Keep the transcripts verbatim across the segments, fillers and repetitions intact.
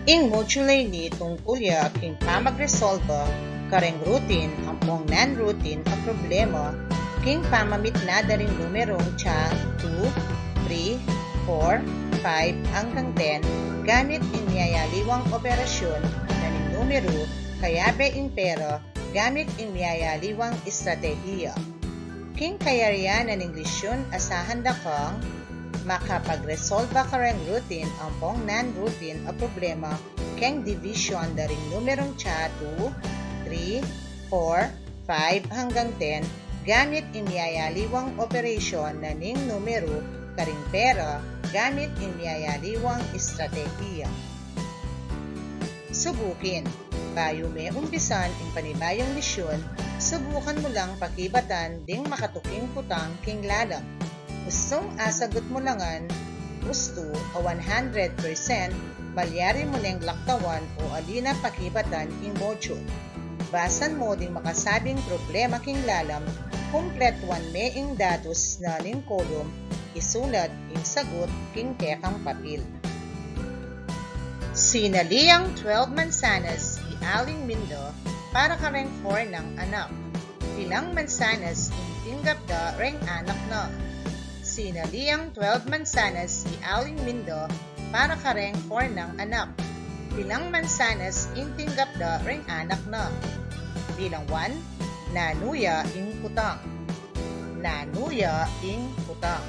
Ing module a ini tungkul ya king pamagresolba kareng routine ampong non-routine a problema king pamamitna da ring numerung tsa two, three, four, five anggang ten gamit ing miyayaliwang operasyun na ning numeru kayabe ing pera gamit ing miyayaliwang estratehiya. King kayarian na ning lesyun asahan da kang makapagresolba kareng routine ampong non-routine a problema keng division da ring numerung tsa two, three, four, five anggang ten gamit ing miyayaliwang operasyun na ning numeru karing pera gamit ing miyayaliwang estratehiya. Subukin. Bayu me umpisan ing panibayung lesyun, subukan mu lang pakibatan ding makatuking kutang king lalam. Ustung asagut mu la ngan ustu a one hundred percent, malyari mu neng laktawan o ali na pakibatan ing module. Basan mu ding makasabing problema king lalam, kumpletuan me ing datus na ning kolum, isulat ing sagut king kekang papil. Sinali yang twelve mansanas i Aling Minda para kareng four nang anak. Pilang mansanas ing tinggap da reng anak na? Sinali yang twelve mansanas i Aling Minda para kareng four nang anak. Pilang mansanas ing tinggap da reng anak na? Bilang one, nanu ya ing kutang? Nanu ya ing kutang?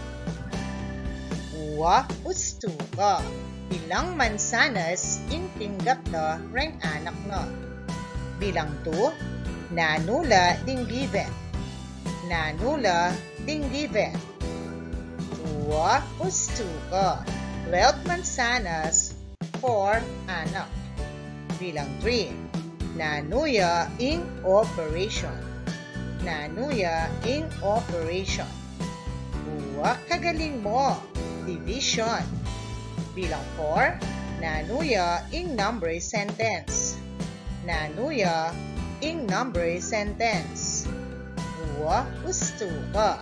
Uwa, ustu ka. Pilang mansanas ing tinggap da reng anak na? Bilang two, nanu la ding given? Nanu la ding given? Uwa, ustu ka. Twelve mansanas, four anak. Bilang three, nanu ya ing operation? Nanu ya ing operation? Uwa, kagaling mo. Division. Bilang four, nanu ya ing number sentence? Nanu ya ing number sentence? Uwa, ustu ka.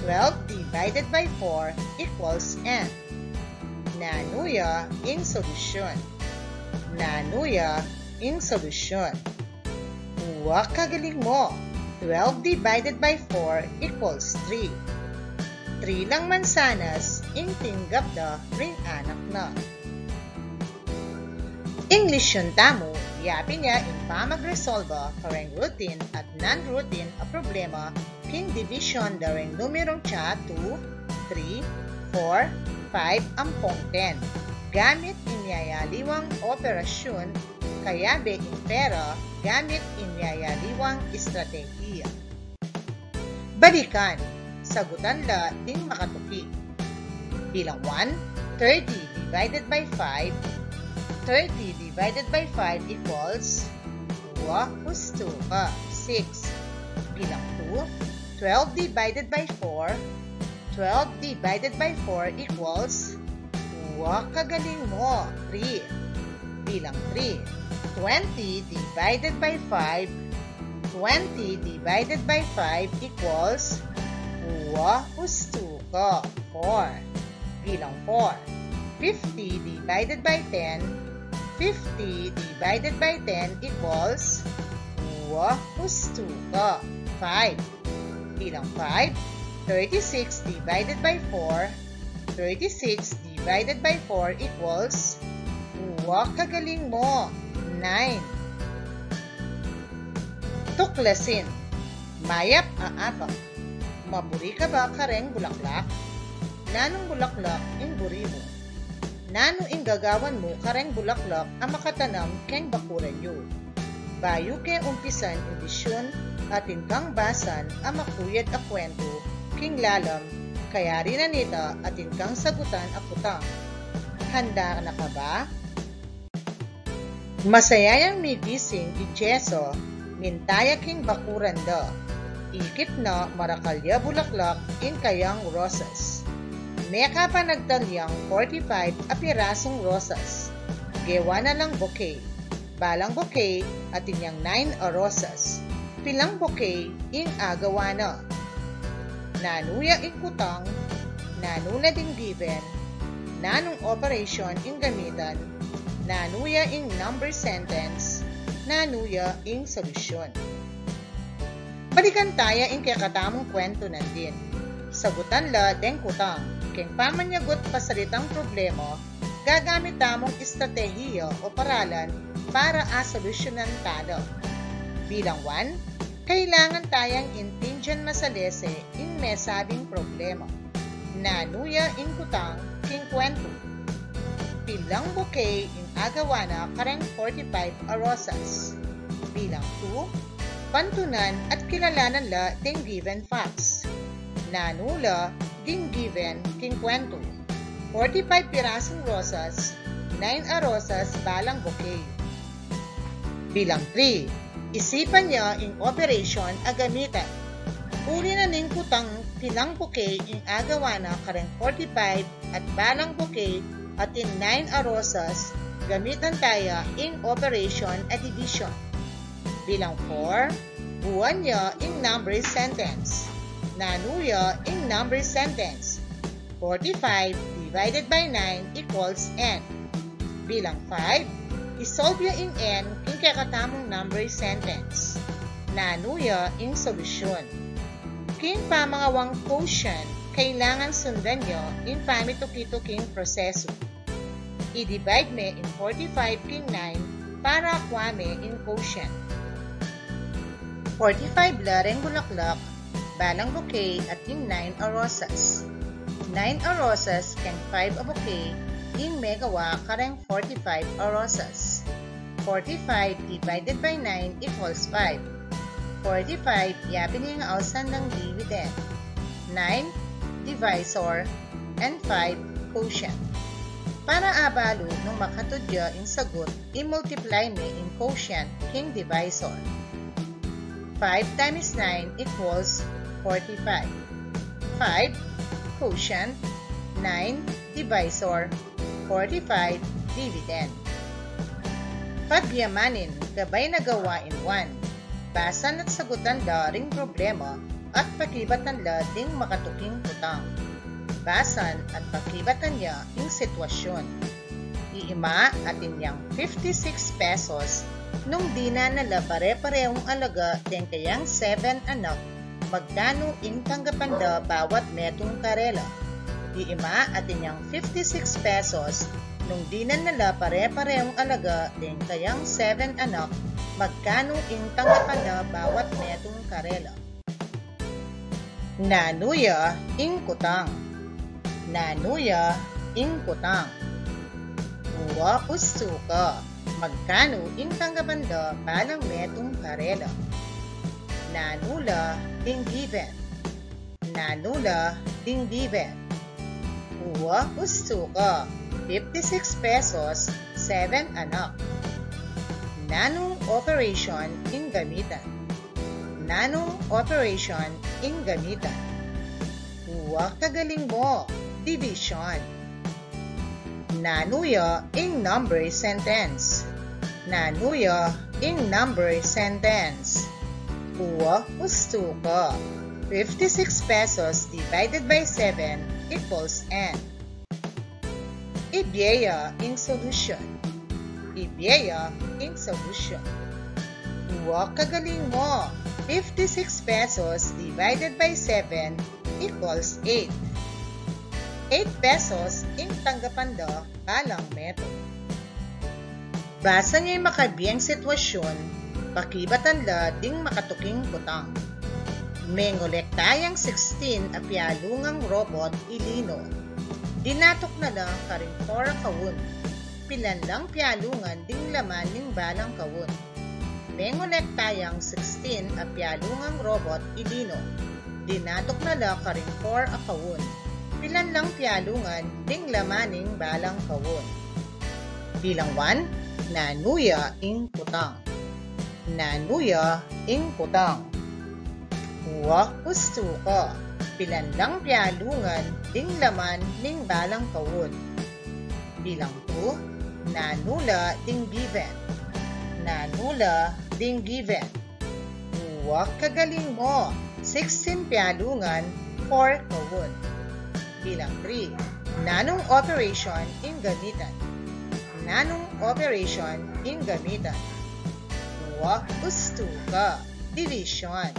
Twelve divided by four equals N. Nanu ya ing solution? Nanu ya ing solution? Uwa, kagaling mo. Twelve divided by four equals three. Three lang mansanas ing tinggap da ring anak na. Ing lesyun tamu, yapin ya ing pamagresolba kareng routine at non-routine a problema king division da reng numerung tsa two, three, four, five ampong ten gamit ing miyayaliwang operasyun kayabe ing pera gamit ing miyayaliwang estratehiya. Balikan, sagutan la ding makatuki. Bilang one, thirty divided by five. Thirty divided by five equals, uwa, ustu ka, six. Bilang two, twelve divided by four. Twelve divided by four equals, uwa, kagaling mo, three. Bilang three, twenty divided by five. Twenty divided by five equals, uwa, ustu ka, four. Bilang four, fifty divided by ten. Fifty divided by ten equals, uwa, ustu ka, five. Bilang five, thirty-six divided by four. Thirty-six divided by four equals, uwa, kagaling mo, nine. Tuklasin. Mayap a apak. Maburi ka ba kareng bulaklak? Nanung bulaklak ing buri mu? Nanu ing gagawan mu kareng bulaklak a makatanam keng bakuran yu? Bayu ke umpisan ing lesyun, atin kang basan a makuyad a kwentu king lalam, kayari na nita atin kang sagutan a kutang. Handa na ka ba? Masaya yang migising i Jessa, minta ya king bakuran da. Ikit na marakal ya bulaklak ing kayang rosas. Mekapanagtal yang forty-five a pirasung rosas. Gewa na lang bouquet. Balang bouquet, atin yang nine a rosas. Pilang bouquet ing agawa na? Nanu ya ing kutang? Nanu la ding given? Nanung operation ing gamitan? Nanu ya ing number sentence? Nanu ya ing solusyun? Balikan taya ing kekatamung kwentu nandin. Sagutan la deng kutang. Keng pamanyagut pasaritang problema, gagamit tamung estratehiya o paralan para asolusyonan tala. Bilang one, kailangan tayang intindian masalese ing mesabing problema. Nanu ya ing kutang king kwentu? Pilang bouquet ing agawa na kareng forty-five a rosas? Bilang two, pantunan at kilalanan la ding given facts. Nanu la ding given king kwentu? Forty-five pirasung rosas, nine a rosas balang bouquet. Bilang three, isipan ya ing operation a gamitan. Uli na ning kutang pilang bouquet ing agawa na kareng forty-five at balang bouquet atin nine a rosas, gamitan taya ing operation a division. Bilang four, buan ya ing number sentence. Nanu ya ing number sentence? Forty-five divided by nine equals n. Bilang five, isolve ya ing n king kekatamung number sentence. Nanu ya ing solusyun? King pamangawang quotient, kailangan sundan ya ing pamituki-tuking prosesu. I-divide me ing forty-five king nine para akua me ing quotient. Forty-five la reng bulaklak, balang bouquet atin nine a rosas. Nine a rosas keng five a bouquet ing megawa kareng forty-five a rosas. Forty-five divided by nine equals five. Forty-five, yapin ing ausan dang dividend. Nine, divisor, and five, quotient. Para abalu nung makatud ya ing sagut, i-multiply me ing quotient king divisor. Five times nine equals forty-five. Five, quotient, nine, divisor, forty-five, dividend. Pagyamanin, gabay na gawain one. Basan at sagutan la ring problema at pakibatan la ding makatuking kutang. Basan at pakibatan ya ing sitwasyun. I ima atin yang fifty-six pesos nung dinan na la pare-parehung alaga deng kayang seven anak, magkanu ing tanggapan da bawat metung karela? I ima atin yang fifty-six pesos nung dinan na la pare-parehung alaga deng kayang seven anak, magkanu ing tanggapan da bawat metung karela? Nanu ya ing kutang? Nanu ya ing kutang? Uwa ustu ka, magkanu ing tanggapan da balang metung karela? Nanu la ding given? Nanu la ding given? Uwa ustu ka, fifty-six pesos, seven anak. Nanung operation ing gamitan? Nanung operation ing gamitan? Uwa kagaling mo, division. Nanu ya ing number sentence? Nanu ya ing number sentence? Uwa ustu ka, fifty-six pesos divided by seven equals n. Ibie ya ing solution. Ibie ya ing solution. Uwa kagaling mo, fifty-six pesos divided by seven equals eight. Eight pesos ing tanggapan da balang metung. Basan ya ing makabieng sitwasyun, pakibatan la ding makatuking kutang. Mengolekta yang sixteen a pialungang robot i Lino. Dinatuk na la karing four a kaun. Pilan lang pialungan ding laman ning balang kaun? Mengolekta yang sixteen a pialungang robot i Lino. Dinatuk na la karing four a kaun. Pilan lang pialungan ding laman ning balang kaun? Bilang one, nanu ya ing kutang? Nanu ya ing kutang? Uwa ustu ka, pilan lang pialungan ding laman ning balang kaun? Bilang two, nanu la ding given? Nanu la ding given? Uwa kagaling mo, sixteen pialungan, four kaun. Bilang three, nanung operation ing gamitan? Nanung operation ing gamitan? Uwa ustu ka, division.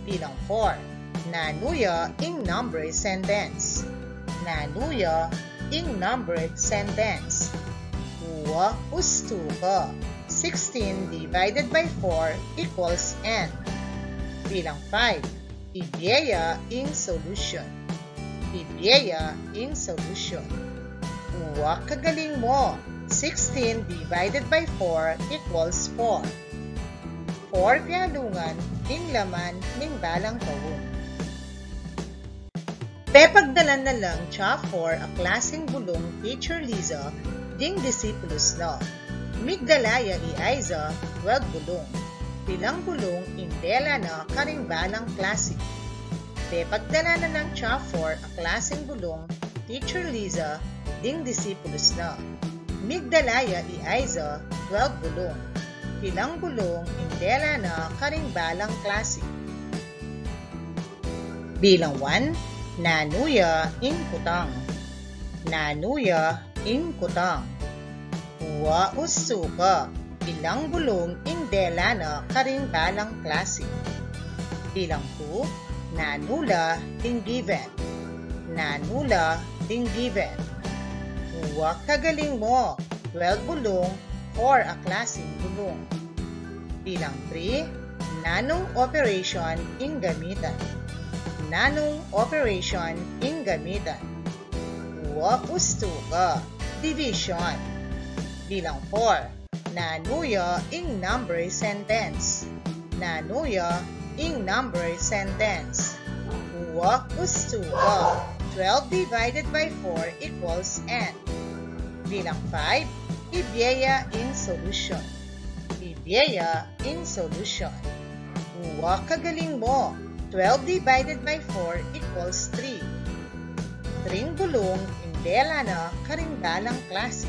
Bilang four, nanu ya ing number sentence? Nanu ya ing number sentence? Uwa ustu ka, sixteen divided by four equals N. Bilang five, ibie ya ing solution. Ibie ya ing solution. Uwa kagaling mo, sixteen divided by four equals four. Four pialungan ing laman ning balang taun. Pepagdalan na lang tsa four a klasing bulung Teacher Liza ding disipulus na. Migdala ya i Aiza twelve bulung. Pilang bulung ing dela na karing balang klasi? Pepagdalan na lang tsa four a klasing bulung Teacher Liza ding disipulus na. Migdala ya i Aiza twelve bulung. Pilang bulung ing dela na karing balang klasi? Bilang one, nanu ya ing kutang? Nanu ya ing kutang? Uwa ustu ka, ilang bulung ing dela na karing balang klasi? Bilang two, nanu la ding given? Nanu la ding given? Uwa kagaling mo, twelve bulung, four a klasing bulung. Bilang three, nanung operation ing gamitan? Nanung operation ing gamitan? Uwa ustu ka, division. Bilang four, nanu ya ing number sentence? Nanu ya ing number sentence? Uwa ustu ka, twelve divided by four equals N. Bilang five, ibie ya ing solution. Ibie ya ing solution. Uwa kagaling mo, twelve divided by four equals three. Tring bulung ing dela na karing balang klasi.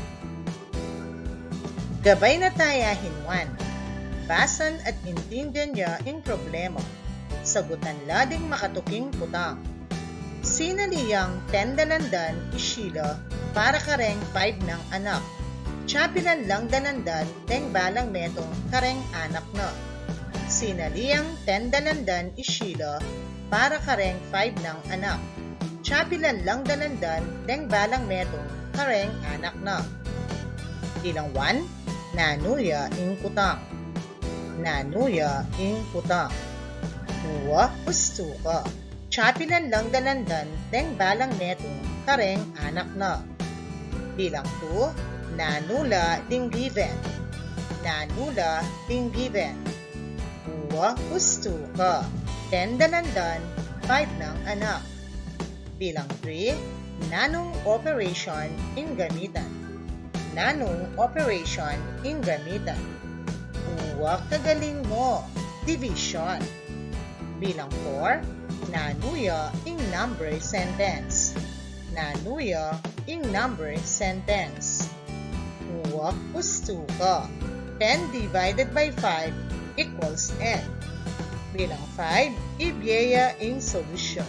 Gabay na taya hinuan. Basan at intindian ya ing problema. Sagutan la ding makatuking kutang. Sinali yang ten dalandan i Sheila para kareng five nang anak. Tsa pilan lang dalandan deng balang metung kareng anak na. Sinali yang ten dalandan i Sheila para kareng five nang anak. Tsa pilan lang dalandan deng balang metung kareng anak na. Bilang one, nanu ya ing kutang? Nanu ya ing kutang? Uwa ustu ka, tsa pilan lang dalandan deng balang metung kareng anak na. Bilang two, nanu la ding given? Nanu la ding given? Uwa ustu ka, ten dalandan five nang anak. Bilang three, nanung operation ing gamitan? Nanung operation ing gamitan? Uwa kagaling mo, division. Bilang four, nanu ya ing number sentence? Nanu ya ing number sentence? Uwa ustu ka, ten divided by five equals N. Bilang five, ibie ya ing solution.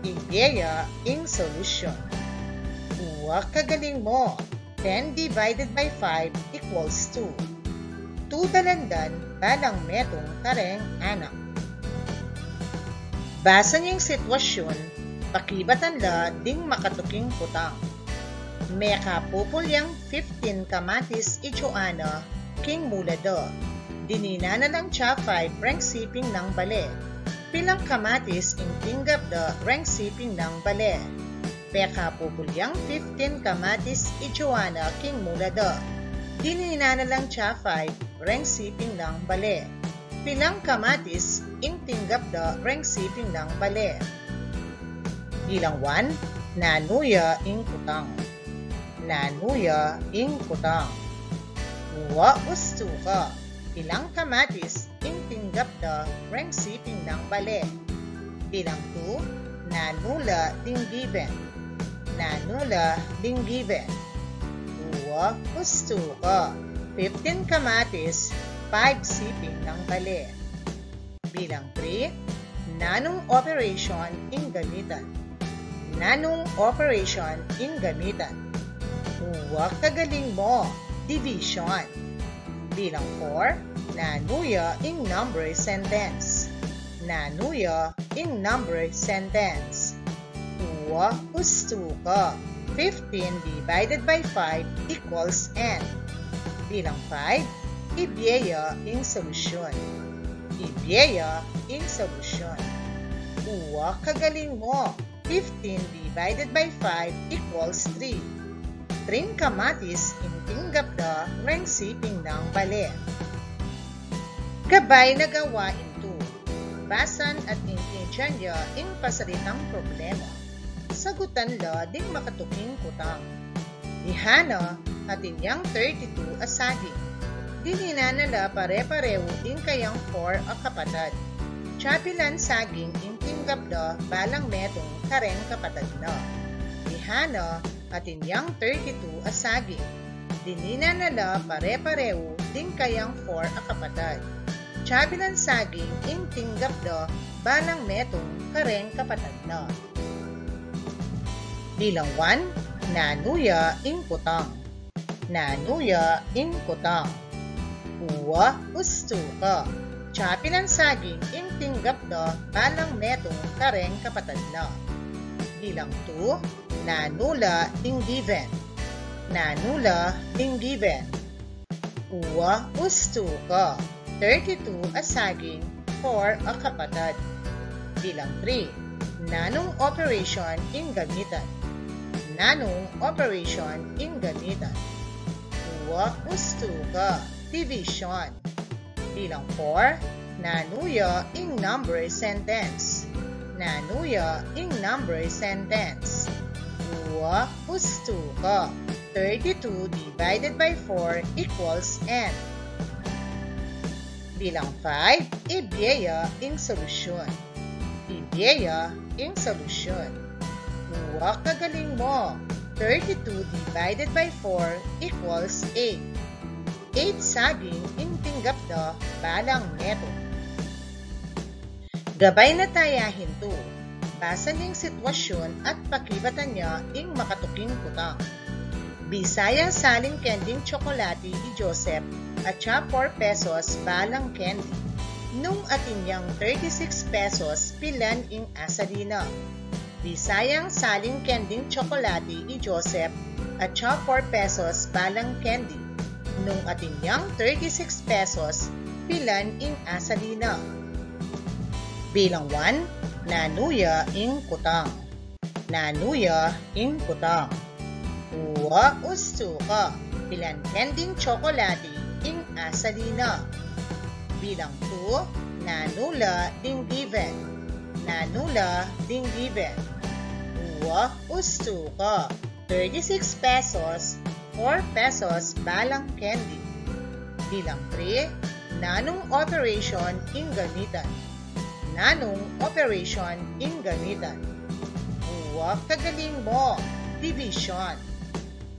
Ibie ya ing solution. Uwa kagaling mo, ten divided by five equals two. Two dalandan balang metung kareng anak. Basan ing sitwasyun, pakibatan la ding makatuking kutang. Mekapupul yang fifteen kamatis i Joanna king mula da. Dininan na lang tsa five reng siping nang bale. Pilang kamatis ing tinggap da reng siping nang bale? Mekapupul yang fifteen kamatis i Joanna king mula da. Dininan na lang tsa five reng siping nang bale. Pilang kamatis ing tinggap da reng siping nang bale? Bilang one, nanu ya ing kutang? Nanu ya ing kutang? Uwa ustu ka, pilang kamatis ing tinggap da reng siping nang bale? Bilang two, nanu la ding given? Nanu la ding given? Uwa ustu ka, fifteen kamatis, five siping nang bale? Bilang three, nanung operation ing gamitan? Nanung operation ing gamitan? Uwa, kagaling mo. Division. Bilang four, nanu ya ing number sentence? Nanu ya ing number sentence? Uwa, ustu ka. Fifteen divided by five equals N. Bilang five, ibie ya ing solusyon. Ibie ya ing solusyon. Uwa, kagaling mo. Fifteen divided by five equals three. Tring kamatis ing tinggap da reng siping nang bale. Gabay na gawain tu. Basan at intindian ya ing pasalitang problema. Sagutan la ding makatuking kutang. I Hana, atin yang thirty-two a saging. Dininan na la pare-parehu ding kayang four a kapatad. Tsapilan saging ing tinggap da balang metung kareng kapatad na. I Hana, atin yang thirty-two a saging. Dininan na la pare-parehu ding kayang four a kapatad. Tsapilan saging ing tinggap da balang metung kareng kapatad na. Bilang one, nanu ya ing kutang? Nanu ya ing kutang? Uwa, ustu ka. Tsapilan saging ing tinggap da balang metung kareng kapatad na. Bilang two, nanu la ding given? Nanu la ding given? Uwa, ustu ka. Thirty-two a saging, four a kapatad. Bilang three, nanung operation ing gamitan? Nanung operation ing gamitan? Uwa, ustu ka. Division. Bilang four, nanu ya ing number sentence? Nanu ya ing number sentence? Uwa, ustu ka. Thirty-two divided by four equals N. Bilang five, ibie ya ing solusyon. Ibie ya ing solusyon. Uwa, kagaling mo. Thirty-two divided by four equals eight. Eight saging ing tinggap da balang metung. Gabay na taya hintu. Basan ing sitwasyun at pakibatan ya ing makatuking kutang. Bisa yang saling kending tsokolati i Joseph, atsa four pesos balang kendi. Nung atin yang thirty-six pesos, pilan ing asali na? Bisa yang saling kending tsokolati i Joseph, atsa four pesos balang kendi. Nung atin yang thirty-six pesos, pilan ing asali na? Bilang one, nanu ya ing kutang? Nanu ya ing kutang? Uwa, ustu ka. Pilan kending tsokolati ing asali na? Bilang two, nanu la ding given? Nanu la ding given? Uwa, ustu ka. Thirty-six pesos, four pesos balang kendi. Bilang three, nanung operation ing gamitan? Nanung operation ing gamitan? Uwa, kagaling mo. Division.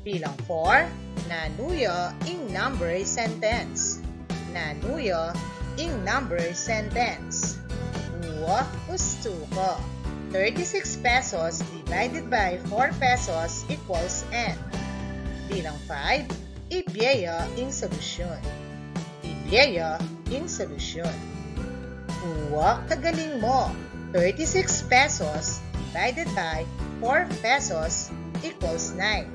Bilang four, nanu ya ing number sentence? Nanu ya ing number sentence? Uwa, ustu ka. Thirty-six pesos divided by four pesos equals N. Bilang five, ibie ya ing solusyon. Ibie ya ing solusyon. Uwa, kagaling mo. Thirty-six pesos divided by four pesos equals nine.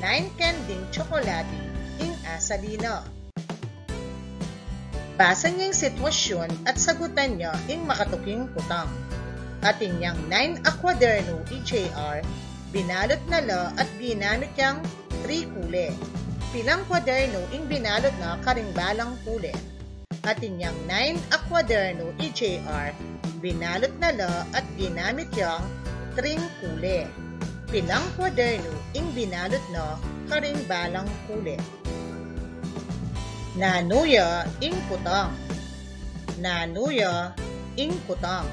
Nine kending tsokolati ing asali na. Basan ya ing sitwasyun at sagutan ya ing makatuking kutang. Atin yang nine a kwadernu i J R, binalut na la at ginamit yang three kule. Pilang kwadernu ing binalut na karing balang kule? Atin yang nine a kwadernu i J R, binalut na la at ginamit yang three kule. Pilang kwadernu ing binalut na karing balang kule? Nanu ya ing kutang? Nanu ya ing kutang?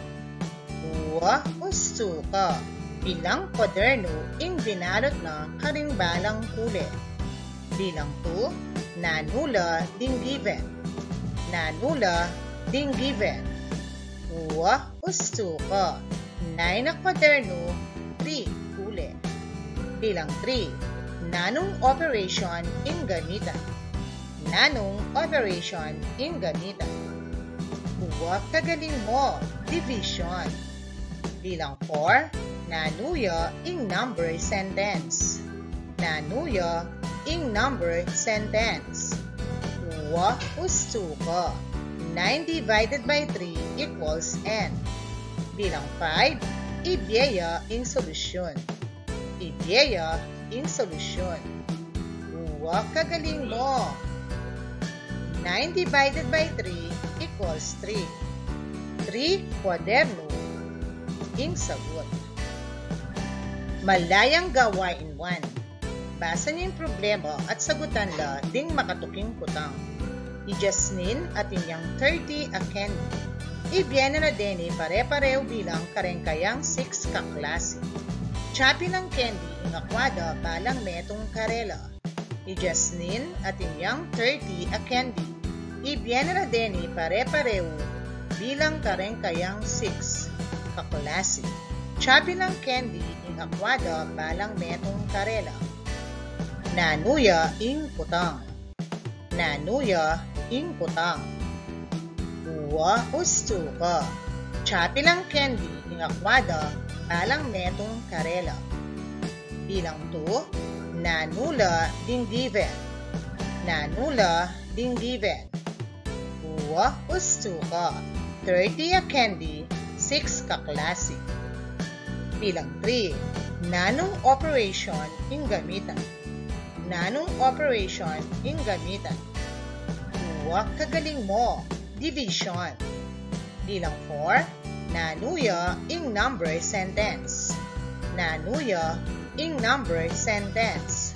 Uwa, ustu ka. Pilang kwadernu ing binalut na karing balang kule? Bilang two, nanu la ding given? Nanu la ding given? Uwa, ustu ka. Nine a kwadernu, three kule. Bilang three, Nanung operation ing gamitan? Nanung operation ing gamitan? Uwa, kagaling mo. Division. Bilang four, nanu ya ing number sentence? Nanu ya ing number sentence? Uwa, ustu ka. Nine divided by three equals N. Bilang five, ibie ya ing solusyon. Ibie ya ing solusyon. Uwa, kagaling mo. Nine divided by three equals three. Three kwadernu ing sagot. Malayang gawain one. Basan ya ing problema at sagutan la ding makatuking kutang. I Jasmine atin yang thirty a candy. Ibie na la deni pare-pareu bilang kareng kayang six kaklase. Chapi nang candy ing akwa da balang metung karela. I Jasmine atin yang thirty a candy. Ibie na la deni pare-pareu bilang kareng kayang six kaklase. Chapi nang candy ing akwa da balang metung karela. Nanu ya ing kutang? Nanu ya ing kutang? Uwa, ustu ka. Chapi nang candy ing akwa da balang metung karela. Bilang two, nanu la ding given? Nanu la ding given? Uwa, ustu ka. Thirty a candy, six kaklase. Bilang three, nanung operation ing gamitan? Nanung operation ing gamitan? Uwa, kagaling mo. Division. Bilang four, nanu ya ing number sentence? Nanu ya ing number sentence?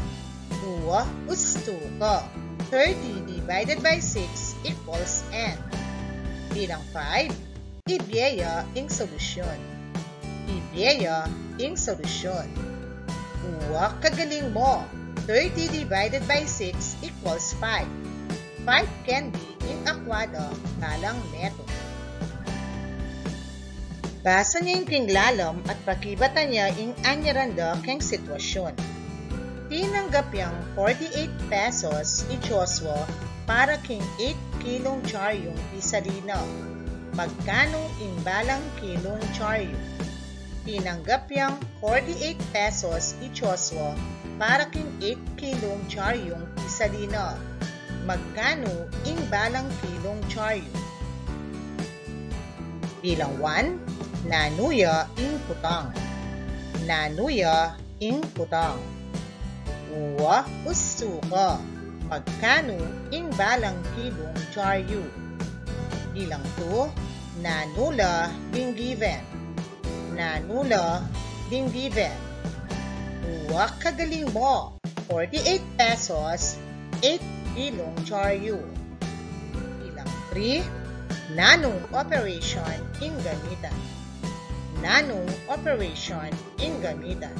Uwa, ustu ka. Thirty divided by six equals N. Bilang five, ibie ya ing solusyon. Ibie ya ing solusyon. Uwa, kagaling mo. Thirty divided by six equals five. Five candy ing akwa da balang metung. Basan ya ing kinglalam at pakibatan ya ing anyaran da keng sitwasyon. Tinanggap yang forty-eight pesos i Joshua para king eight kilung charyung pisalina. Magkanu ing balang kilung charyu? Tinanggap yang forty-eight pesos i Joshua para king eight kilung charyung pisalina. Magkanu ing balang kilung charyu? Bilang one, nanu ya ing kutang? Nanu ya ing kutang? Uwa, ustu ka. Magkanu ing balang kilung charyu? Bilang two, nanu la ding given? Nanu la ding given? Uwa, kagaling mo. Forty-eight pesos, eight kilung charyu. Bilang three, nanung operation ing gamitan? Nanung operation ing gamitan?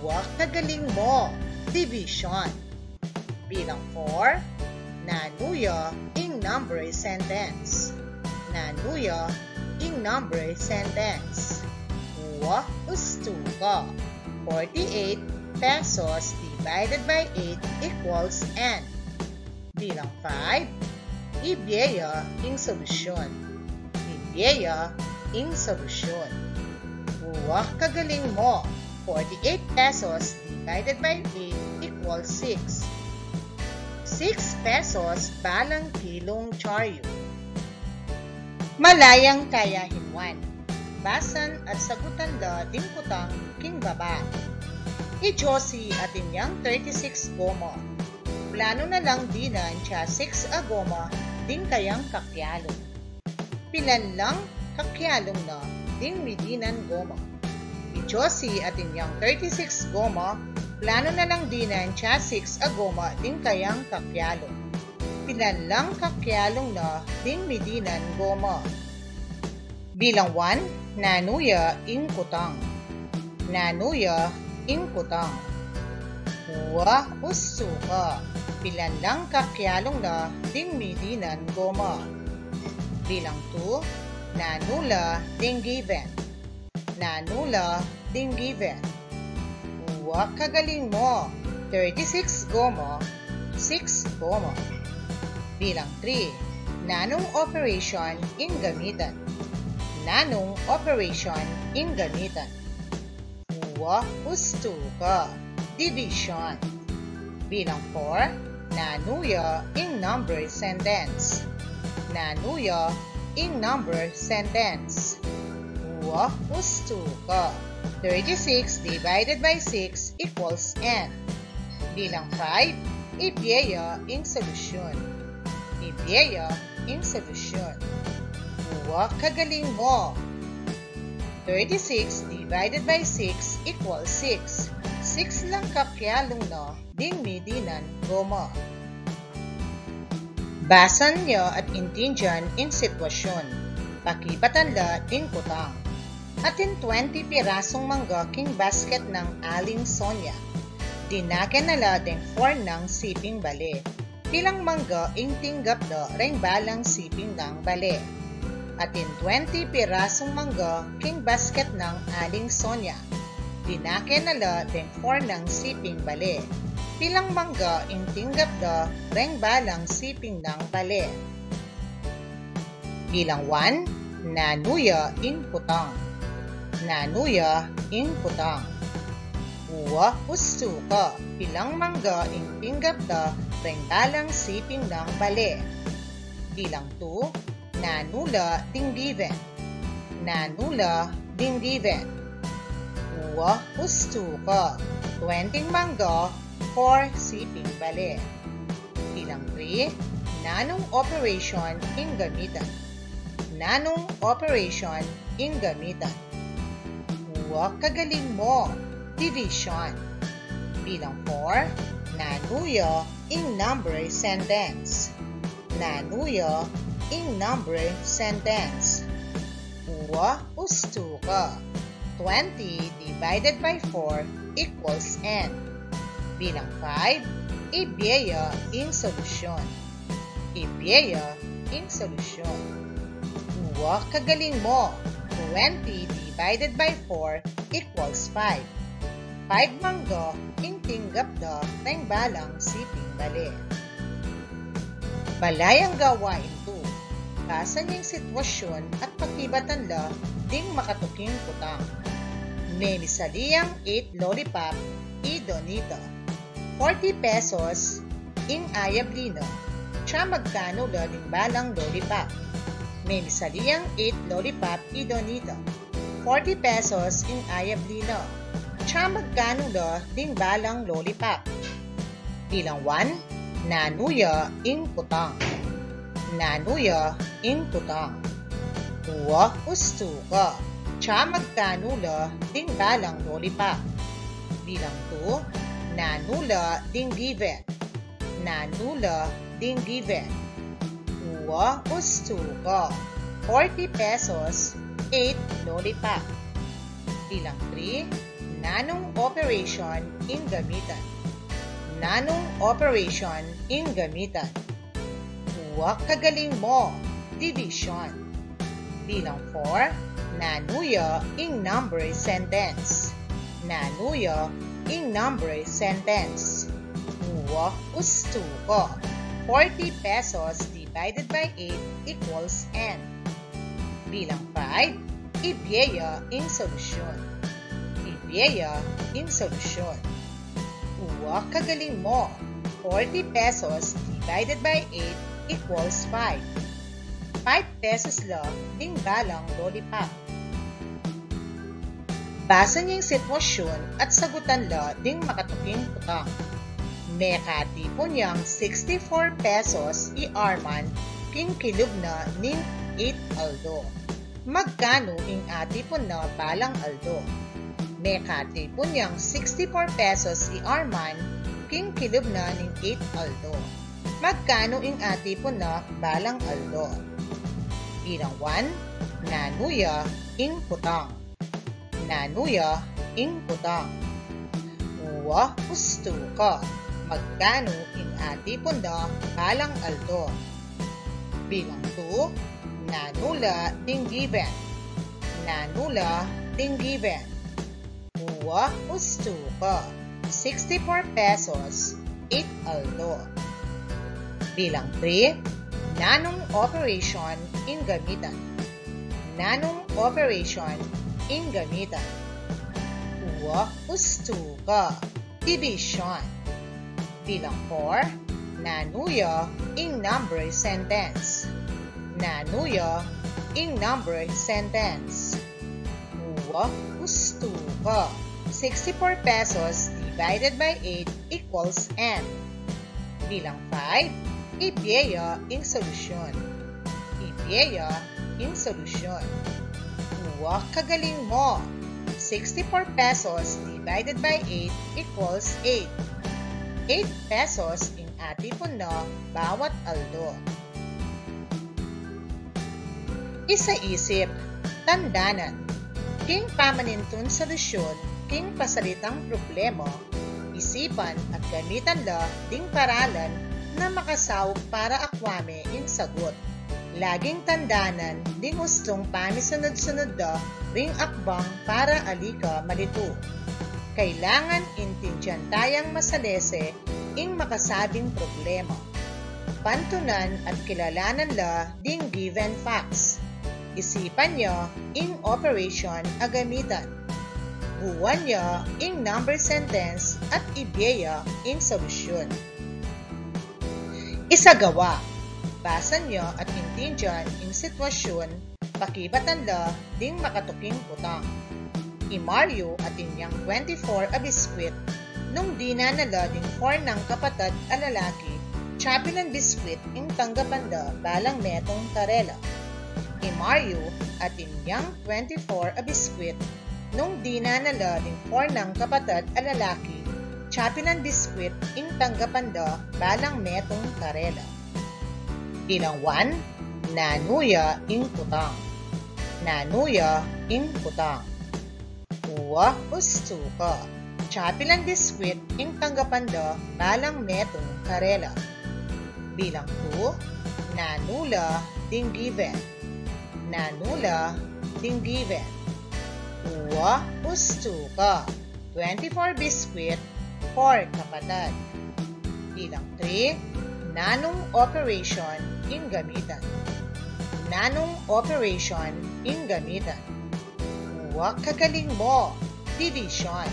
Uwa, kagaling mo. Division. Bilang four, nanu ya ing number sentence? Nanu ya ing number sentence? Uwa, ustu ka. Forty-eight pesos divided by eight equals N. Bilang five, ibie ya ing solusyon. Ibie ya ing solusyon. Uwa, kagaling mo. Forty-eight pesos divided by eight equals six. Six pesos balang kilung charyu. Malayang tayahin one. Basan at sagutan da ding kutang king baba. I Josie atin yang thirty-six goma. Plano na lang dinan tsa six a goma ding kayang kakyalung. Pilan lang kakyalung na ding midinan goma. I Josie atin yang thirty-six goma, plano na lang dinan tsa six a goma ding kayang kakyalung. Pilan lang kakyalung na ding midinan goma. Bilang one, nanu ya ing kutang? Nanu ya ing kutang? Uwa, ustu ka. Pilan lang kakyalung na ding midinan goma? Bilang two, nanu la ding given? Nanu la ding given? Uwa, kagaling mo. Thirty-six gomo, six gomo. Bilang three, nanung operation ing gamitan? Nanung operation ing gamitan? Uwa, ustuka, division. Bilang four, nanu ya ing number sentence? Nanu ya ing number sentence? Uwa, ustuka. Thirty-six divided by six equals n. Bilang five, ibie ya ing solusyon. Ibie ya ing solusyon. Uwa, kagaling mo. Thirty-six divided by six equals six. Six lang kakyalung na ding midinan gomo. Basan ya at intindian ing sitwasyon. Pakibatan la ding kutang. Atin twenty pirasung mangga king basket nang Aling Sonia. Dinaken na la deng four nang siping bale. Pilang mangga ing tinggap da reng balang siping nang bale? Atin twenty pirasung mangga king basket nang Aling Sonia. Dinaken na la deng four nang siping bale. Pilang mangga ing tinggap da reng balang siping nang bale? Bilang one, nanu ya ing kutang? Nanu ya ing kutang? Uwa, ustuka, pilang mangga ing tinggap da reng balang siping nang bale? Bilang two, nanu la ding given? Nanu la ding given? Uwa, ustuka, twenty mangga, four siping bale. Bilang three, nanung operation ing gamitan? Nanung operation ing gamitan? Uwa, kagaling mo, division. Bilang four, nanu ya ing number sentence? Nanu ya ing number sentence? Uwa, ustuka. Twenty divided by four equals n. Bilang five, ibie ya ing solusyon. Ibie ya ing solusyon. Uwa, kagaling mo. Twenty divided by four equals five. Five mangga ing tinggap da reng balang siping bale. Balayang gawain two. Basan ya ing sitwasyon at pakibatan la ding makatuking kutang. Memisali yang eight lollipop i Donita. Forty pesos ing ayabli na. Tsa magkanu la ding balang lollipop? Memisali yang eight lollipop i Donita. Forty pesos ing ayabli na. Tsa magkanu la ding balang lollipop? Bilang one, nanu ya ing kutang? Nanu ya ing kutang? Uwa, ustuka, tsa magkanu la ding balang lollipop? Bilang two, nanu la ding given? Nanu la ding given? Uwa, ustuka, forty pesos, eight lollipop. Bilang three, nanung operation ing gamitan? Nanung operation ing gamitan? Uwa, kagaling mo, division. Bilang four, nanu ya ing number sentence? Nanu ya ing number sentence? Uwa, ustuka, forty pesos divided by eight equals n. Bilang five, ibie ya ing solusyon. Ibie ya ing solusyon. Uwa, kagaling mo. Forty pesos divided by eight equals five. Five pesos la ding balang lollipop. Basan ya ing sitwasyon at sagutan la ding makatuking kutang. Mekatipun yang sixty-four pesos i Arman king kilub na ning eight aldo. Magkanu ing atipun na balang aldo? Mekatipun yang sixty-four pesos i Arman king kilub na ning eight aldo. Magkanu ing atipun na balang aldo? Bilang one, nanu ya ing kutang? Nanu ya ing kutang? Uwa, ustuka, magkanu ing atipun da balang aldo? Bilang two, nanu la ding given? Nanu la ding given? Uwa, ustuka, sixty-four pesos, eight aldo. Bilang three, nanung operation ing gamitan? Nanung operation ing gamitan? Uwa, ustuka, division. Bilang four, nanu ya ing number sentence? Nanu ya ing number sentence? Uwa, ustuka, sixty-four pesos divided by eight equals N. Bilang five, ibie ya ing solusyon. Ibie ya ing solusyon. Uwa, kagaling mo! Sixty-four pesos divided by eight equals eight. Eight pesos ing atipun na bawat aldo. Isaisip, tandanan, king pamanintun solusyon king pasalitang problema, isipan at gamitan la ding paralan na makasaup para akua me ing sagut. Laging tandanan ding ustung pamisunud-sunud da ring akbang para ali ka malitu. Kailangan intindian tayang masalese ing makasabing problema. Pantunan at kilalanan la ding given facts. Isipan ya ing operation a gamitan. Buan ya ing number sentence at ibie ya ing solusyon. Isagawa, basan ya at intindian ing sitwasyun pakibatan la ding makatuking kutang. I Mario atin yang twenty-four a biskwit, nung dinan na la ding four nang kapatad a lalaki, tsapilan biskwit ing tanggapan da balang metung karela. I Mario atin yang twenty-four a biskwit, nung dinan na la ding four nang kapatad a lalaki, tsapilan biskwit ing tanggapan da balang metung karela. Bilang one, nanu ya ing kutang? Nanu ya ing kutang? Uwa, ustuka, tsapilan biskwit ing tanggapan da balang metung karela. Bilang two, nanu la ding given? Nanu la ding given? Uwa, ustuka, twenty-four biskwit, four kapatad. Bilang three, nanung operation ing gamitan? Nanung operation ing gamitan? Uwa, kagaling mo! Division.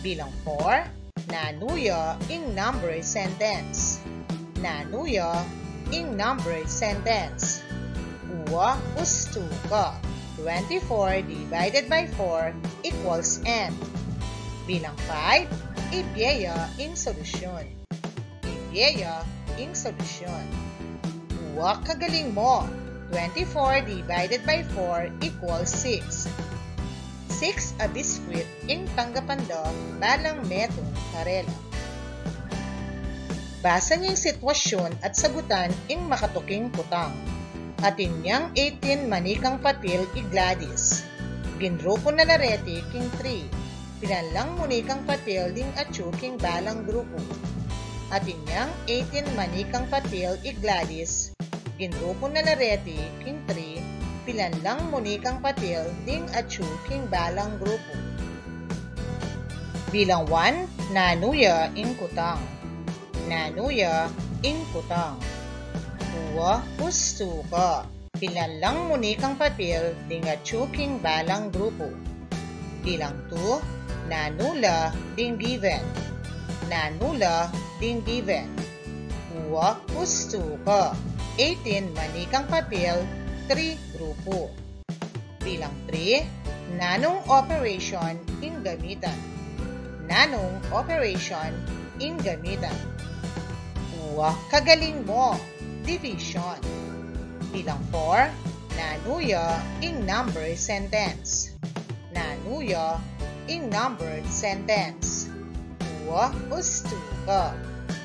Bilang four, nanu ya ing number sentence? Nanu ya ing number sentence? Uwa, ustuka, twenty-four divided by four equals N. Bilang five, ibie ya ing solusyon. Ibie ya ing solusyon. Uwa, kagaling mo! Twenty-four divided by four equals six. Six a biskwit ing tanggapan da balang metung karela. Basan ya ing sitwasyun at sagutan ing makatuking kutang. Atin yang eighteen manikang papil i Gladys. Ginrupu na la reti king three. Pilan lang munikang papil ding atyu king balang grupu? Atin yang eighteen manikang papil i Gladys. Ginrupu na la reti king three. Pilan lang munikang papil ding atyu king balang grupu? Bilang one, nanu ya ing kutang? Nanu ya ing kutang? Uwa, ustuka, pilan lang munikang papil ding atyu king balang grupu? Bilang two, nanu la ding given? Nanu la ding given? Uwa, ustuka, eighteen manikang papil, three grupu. Bilang three, nanung operation ing gamitan? Nanung operation ing gamitan? Uwa, kagaling mo! Division. Bilang four, nanu ya ing number sentence? Nanu ya ing number sentence? Uwa, ustuka,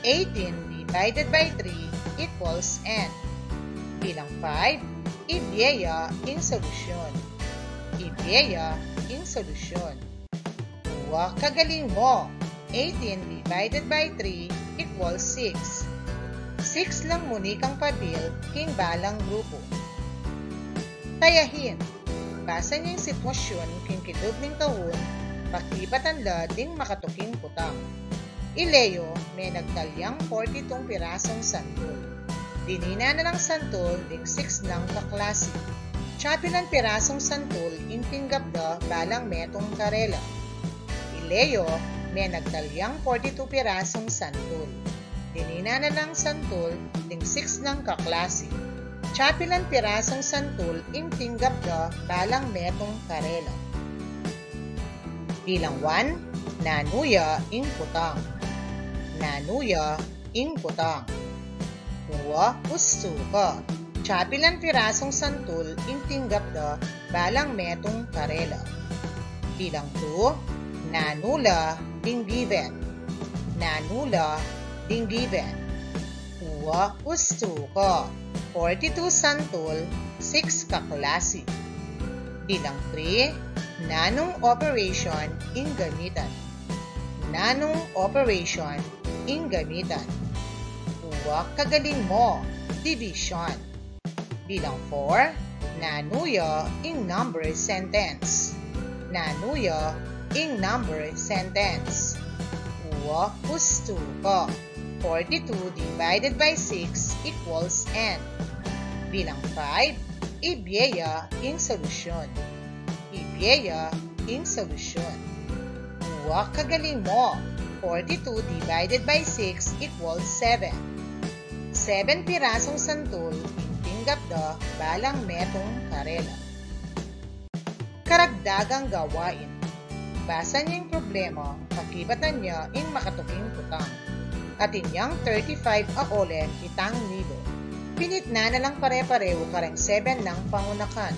eighteen divided by three equals N. Bilang five, ibie ya ing solusyon. Ibie ya ing solusyon. Uwa, kagaling mo! Eighteen divided by three equals six. Six lang munikang papil king balang grupu. Tayahin, basan ya ing sitwasyun king kilub ning taun pakipatan la ding makatuking kutang. I Leo, menagtal yang forty-two pirasung santul. Dininan na lang santul ding six nang kaklasi. Tsa pilan pirasung santul ing tinggap da balang metung karela. I Leo, menagtal yang forty-two pirasung santul. Dininan na lang santul ding six nang kaklasi. Tsa pilan pirasung santul ing tinggap da balang metung karela. Bilang one, nanu ya ing kutang. Nanu ya ing kutang. Uwa, ustu ka. Tsa pilan pirasung santul ing tinggap da balang metung karela. Bilang two, nanu la ding given. Nanu la ding given. Uwa, ustu ka. Forty-two santul, six kaklasi. Bilang three, nanung operation ing gamitan. Nanung operation ing gamitan. Uwa, kagaling mo. Division. Bilang four, nanu ya ing number sentence. Nanu ya ing number sentence. Uwa, ustu ka. Forty-two divided by six equals N. Bilang five, ibie ya ing solusyon. Ibie ya ing solusyon. Uwa, kagaling mo. Forty-two divided by six equals seven. Seven pirasung santul ing tinggap da balang metung karela. Karagdagang gawain. Basan ya ing problema, pakibatan ya ing makatuking kutang. Atin yang thirty-five a olen itang Nilo. Pinitnan na lang pare-parehu kareng seven nang pangunakan.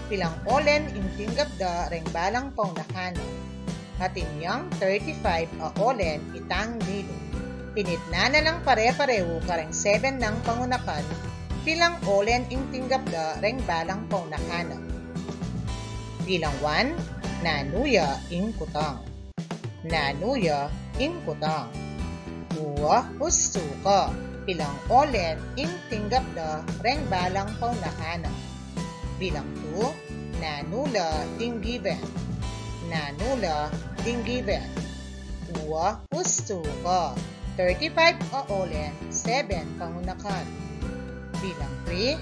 Pilang olen ing tinggap da reng balang paunakanan. Atin yang thirty-five a olen itang Nilo. Pinitnan na lang pare-parehu kareng seven nang pangunakan. Pilang olen ing tinggap da reng balang paunakanan. Bilang one, nanu ya ing kutang. Nanu ya ing kutang. Uwa, ustu ka. Pilang olen ing tinggap da reng balang paunakanan. Bilang two, nanu la ding given. Nanu la ding given. Uwa, ustu ka. Thirty-five a olen, seven pangunakan. Bilang three,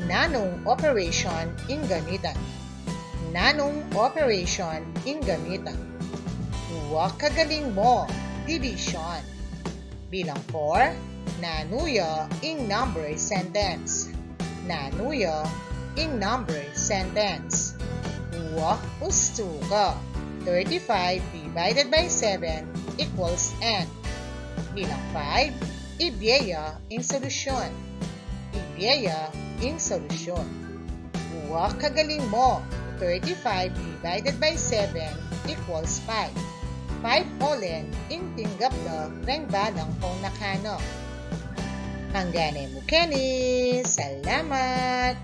nanung operation ing gamitan. Nanung operation ing gamitan. Uwa, kagaling mo. Division. Bilang four, nanu ya ing number sentence. Nanu ya ing number sentence. Uwa, ustu ka. Thirty-five divided by seven equals N. Bilang five, ibie ya ing solusyon. Ibie ya ing solusyon. Uwa, kagaling mo. Thirty-five divided by seven equals five. Five olen ing tinggap da reng balang paunakanan. Hanggan e mu keni. Salamat!